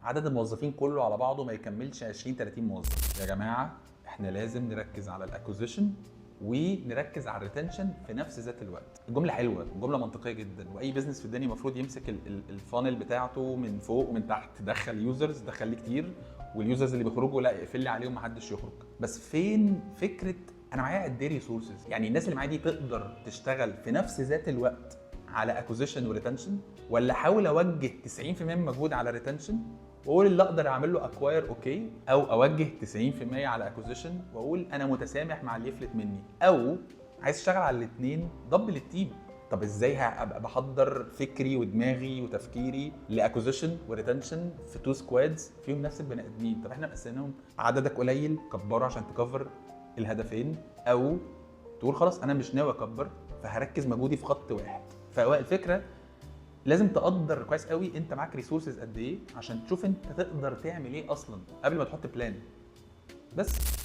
عدد الموظفين كله على بعضه ما يكملش 20 30 موظف. يا جماعه، احنا لازم نركز على ال acquisition ونركز على ال retention في نفس ذات الوقت. الجملة حلوه، جملة منطقية جدا، واي business في الدنيا المفروض يمسك ال funnel بتاعته من فوق ومن تحت. دخل users، دخل لي كتير، وال users اللي بيخرجوا لا، اقفل لي عليهم، محدش يخرج. بس فين فكرة انا معايا قد ايه resources؟ يعني الناس اللي معايا دي تقدر تشتغل في نفس ذات الوقت على acquisition و retention، ولا احاول اوجه 90% من مجهود على retention واقول اللي اقدر اعمل له acquire okay، او اوجه 90% على acquisition واقول انا متسامح مع اللي يفلت مني؟ او عايز اشتغل على الاثنين، double ال team. طب ازاي هبقى بحضر فكري ودماغي وتفكيري ل acquisition و retention في two squads فيهم نفس البني ادمين؟ طب احنا مقسمينهم، عددك قليل، كبره عشان ت cover الهدفين، او تقول خلاص انا مش ناوي اكبر فهركز مجهودي في خط واحد. فهو الفكرة لازم تقدر كويس قوي انت معاك resources قد ايه عشان تشوف انت تقدر تعمل ايه اصلا قبل ما تحط plan بس.